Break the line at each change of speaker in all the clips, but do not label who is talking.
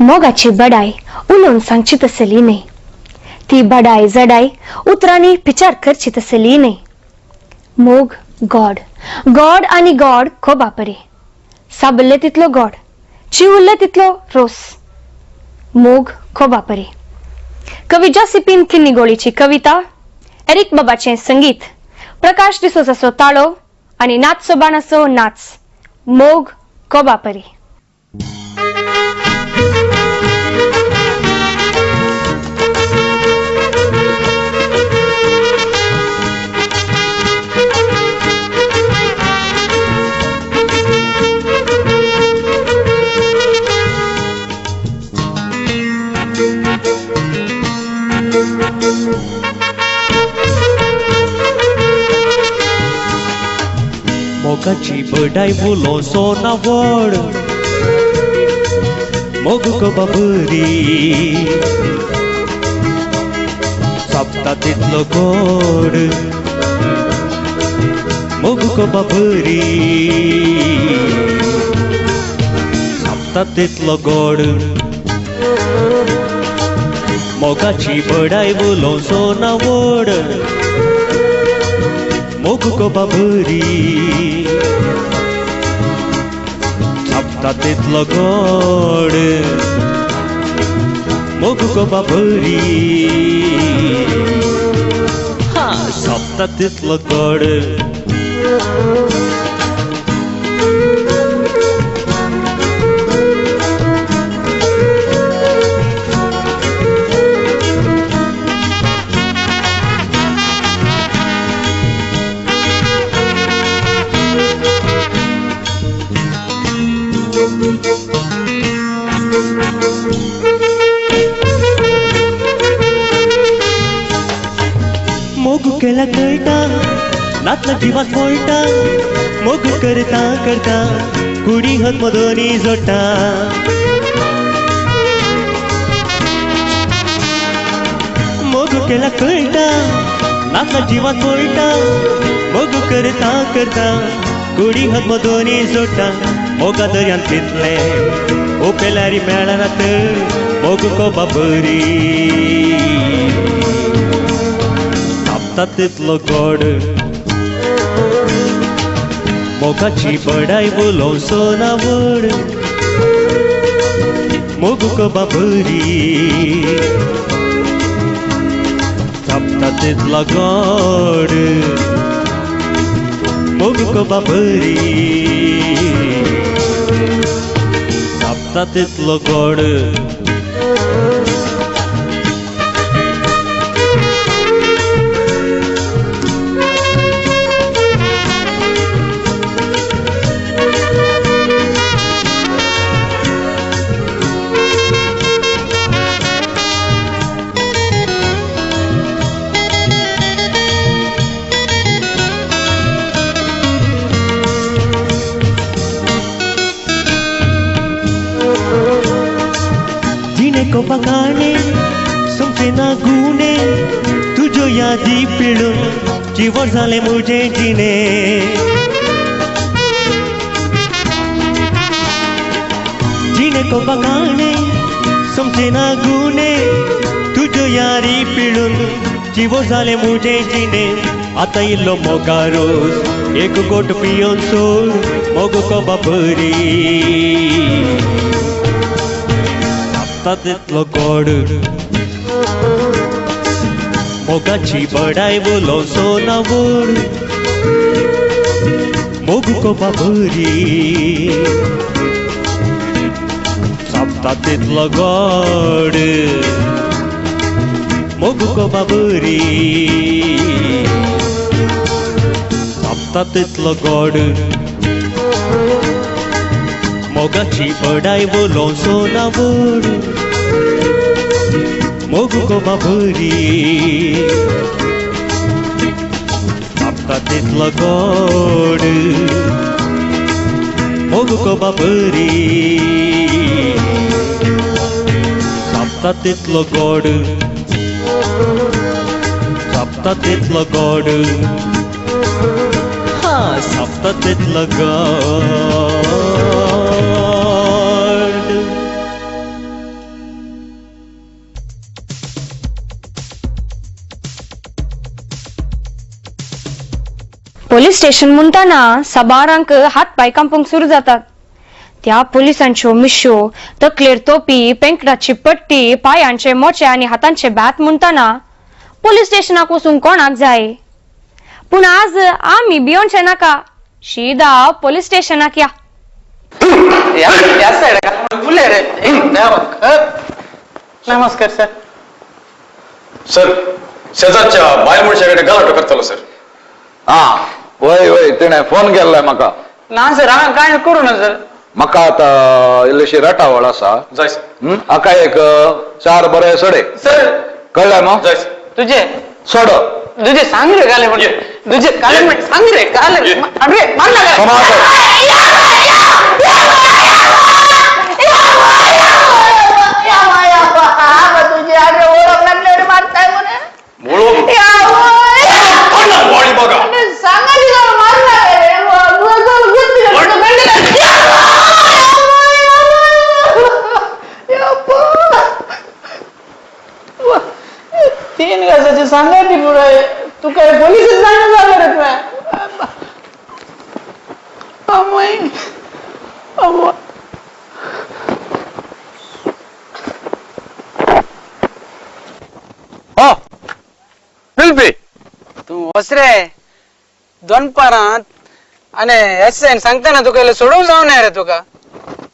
मोगाची बडाय उलोवन सांगची तसली न्हय, ती बडाय जडाय उतरांनी विचार करची तसली न्हय. मोग गॉड गॉड आनी गॉड खोबापरी, साबल्ले तितलो गॉड, चिवुल्ले तितलो रोस. मोग खोबापरी. कवी जोसिपीन किन्नीगोळीची कविता, एरिक बाबाचें संगीत, प्रकाश डिसोजाचो ताळो आनी नाच सोबानाचो नाच. मोग कोबापरी.
मोगाची बडाय उलोवचो ना व्हड, मोग कोबा बरी, सोंपता तितलो गोड. मोग कोबा बरी, सोंपता तितलो गोड. मोगाची बडाय उलोवचो ना व्हड, मोग कोबा बरी, सोंपता तितलो गोड. मोग कोबा बरी, सोंपता तितलो गोड. मोग केला कळटा, नातला जिवाक पळटा, मोग करता करता कुडी हात मदोनी जोडटा. मोग केला कळटा, नातला जिवाक पळटा, मोग करता करता कुडी हात मदोनी जोडटा. मोगा दर्यान तितले उपेल्यारी मेळना तर मोग कोबा बरी, सोंपता तितलो गोड. मोगाची बडाय उलोवचो ना व्हड, मोग कोबा बरी, सोंपता तितलो गोड. मोग कोबा बरी, सोंपता तितलो गोड. कोपाकाणे समचे ना गुणे, तुज्यो यादी पिळून जिवो जालें म्हजें जिणे. जिणे कोपाकाणे समचे ना गुणे, तुज्यो यादी पिळून जिवो जालें म्हजें जिणे. आतां इल्लो मोगा रोस एक गोट पियोन सोड, मोग कोबा बरी, सोंपता तितलो गोड. मोगाची बडाय उलोवचो ना व्हड, मोग कोबा बरी, सोंपता तितलो गोड. मोग कोबा बरी, सोंपता तितलो गोड. मोगाची बडाय उलोवचो ना व्हड, मोग कोबा बरी, सोंपता तितलो गोड. मोग कोबा बरी, सोंपता तितलो गोड. सोंपता तितलो गोड, सोंपता तितलो गोड.
पोलीस स्टेशन म्हणटाना साबारांक हात पांय कांपूंक सुरू जातात. त्या पोलिसांच्यो मिश्यो, तकलेर तोपी, पेंकटाची पट्टी, पायांचे मोचे आनी हातांचे भात म्हणटाना पोलीस स्टेशनाक वचूंक कोणाक जाय? पूण आज आमी भियोनचे नाका, शिदा पोलीस स्टेशनाक या.
नमस्कार सर.
सर, शेजारच्या बायल मनशाकडे गलाटो करतालो सर.
हा वय वय, तिणे फोन केल्लाय म्हाका.
ना सर, हांगा काय करू ना सर.
म्हाका आतां इल्लीशी रटावळ आसा.
जाय सर.
हाका एक चार बरे सडे.
सर
कळ्ळें मग?
जाय सर.
तुझे
सोड
तुझे सांग रे काले म्हणजे तुझे काले म्हणजे सांग रे काले. अरे मार ना. तीन घासाची सांगा ती पुराय तू काय पोलिसच सांगा झालं रे तुला. तू वस रे दोनपारांत आणि एस I सांगता ना तुका सोडून जाऊ नये रे तुका.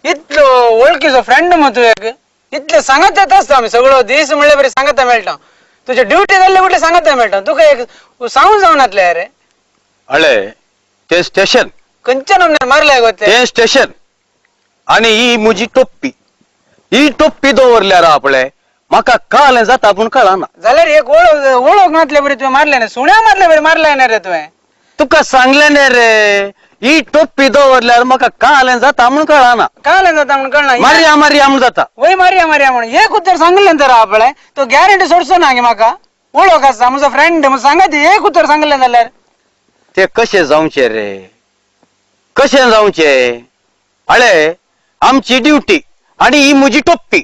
इतलो ओळखीचो फ्रेंड मग तू एक इतले सांगत येत असतो आम्ही सगळं दीस म्हणले बरी सांगता मेळटा. तुझे ड्युटी जाल्ले कुठले सांगता मेळटा तुका एक सांगून जाऊन नातले रे.
अळे ते स्टेशन
खंयच्या नमन्यान मारले गो
ते स्टेशन आणि ही मुजी टोप्पी, ही टोप्पी दवरल्यार आपले म्हाका कळलें जाता पूण कळना.
जाल्यार एक ओळख ओळख नातले बरी तुवें मारले ना, सुण्या मारले बरी मारले ना रे तुवें.
तुका सांगलें न्ही रे, ही टोप्पी दवरल्यार म्हाका कळलें जाता म्हूण कळना.
कळलें जाता म्हूण कळना.
मारया मारया म्हूण जाता.
वय मारया मारया म्हणून एक उतर सांगलें तर आपले तो गॅरंटी सोडचो ना गे म्हाका. ओळख आसा म्हजो फ्रेंड म्हूण सांगा ती एक उतर सांगलें जाल्यार.
ते कशें जावचें रे, कशें जावचें? अळे आमची ड्युटी आनी ही म्हजी टोप्पी,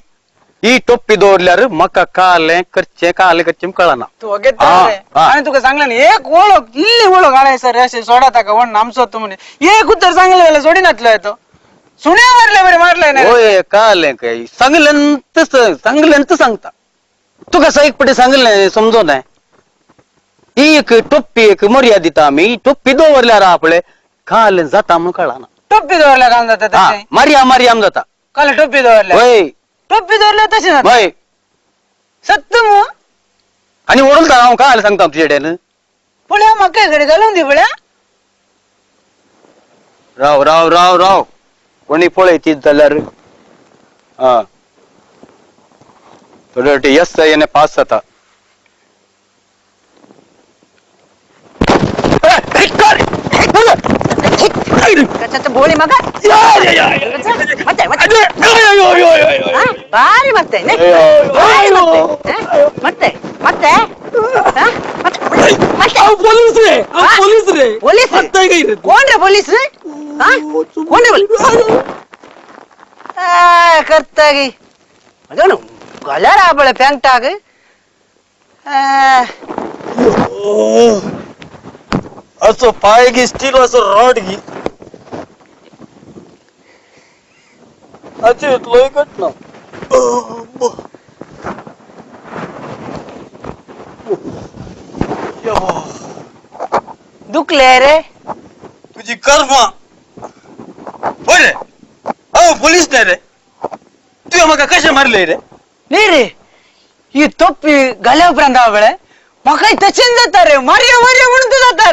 ही टोप्पी दवरल्यार म्हाका कालें करचें कालें करचें कळना.
तूं वगेत आनी तुका सांगलें न्ही एक ओळख इल्ली ओळख आळे सर अशें सोडा ताका वण आमचो तूं म्हण एक उतर सांगलें जाल्यार सोडिनातलो तो. सुण्या मारले बरें मारले न्ही.
होय कालें काय सांगलें सांगलें सांगता तुका एक पटी सांगलें समजो न्हय. ही एक टोप्पी एक मर्याद दिता आमी, टोप्पी दवरल्यार आपले कालें जाता म्हूण कळना.
टोप्पी दवरल्यार काम जाता तशें?
मारया मारया जाता.
कालें टोप्पी दवरल्यार?
वय
टोप्पी दवरल्यार तशें जाता.
वय
सत्य मू.
आनी ओडलता हांव काल सांगता तुजे कडेन.
पळया म्हाका कडेन घालून दी पळया.
राव राव राव राव, कोणी पळयतीत जाल्यार आं थोडे वाटी येस येणे पास जाता.
बोಳಿ ಮಗ ಮತ್ತೆ ಬಾರಿ ಮತ್ತೆ ಮತ್ತೆ ಮತ್ತೆ ಪೊಲೀಸ್ ಕೋಣ್ರೆ ಪೊಲೀಸ್ ಕೋಣ್ರೆ ಕರ್ತಾಗಿ ಅದನು ಗಲಾರ ಆಬಳೆ ಪ್ಯಾಂಟಾಗ.
असो पाय स्टील असो रॉड गी अचे इतलोय कटना.
दुखले रे
तुझी कर्मा. होय रे हांव पोलीस न्हय रे, तुवें म्हाका कशें मारले रे?
न्ही रे ही तोपी घाल्या उपरांत हांव पळय म्हाका तशेंच जाता रे, मारया मारया म्हणून तूं जाता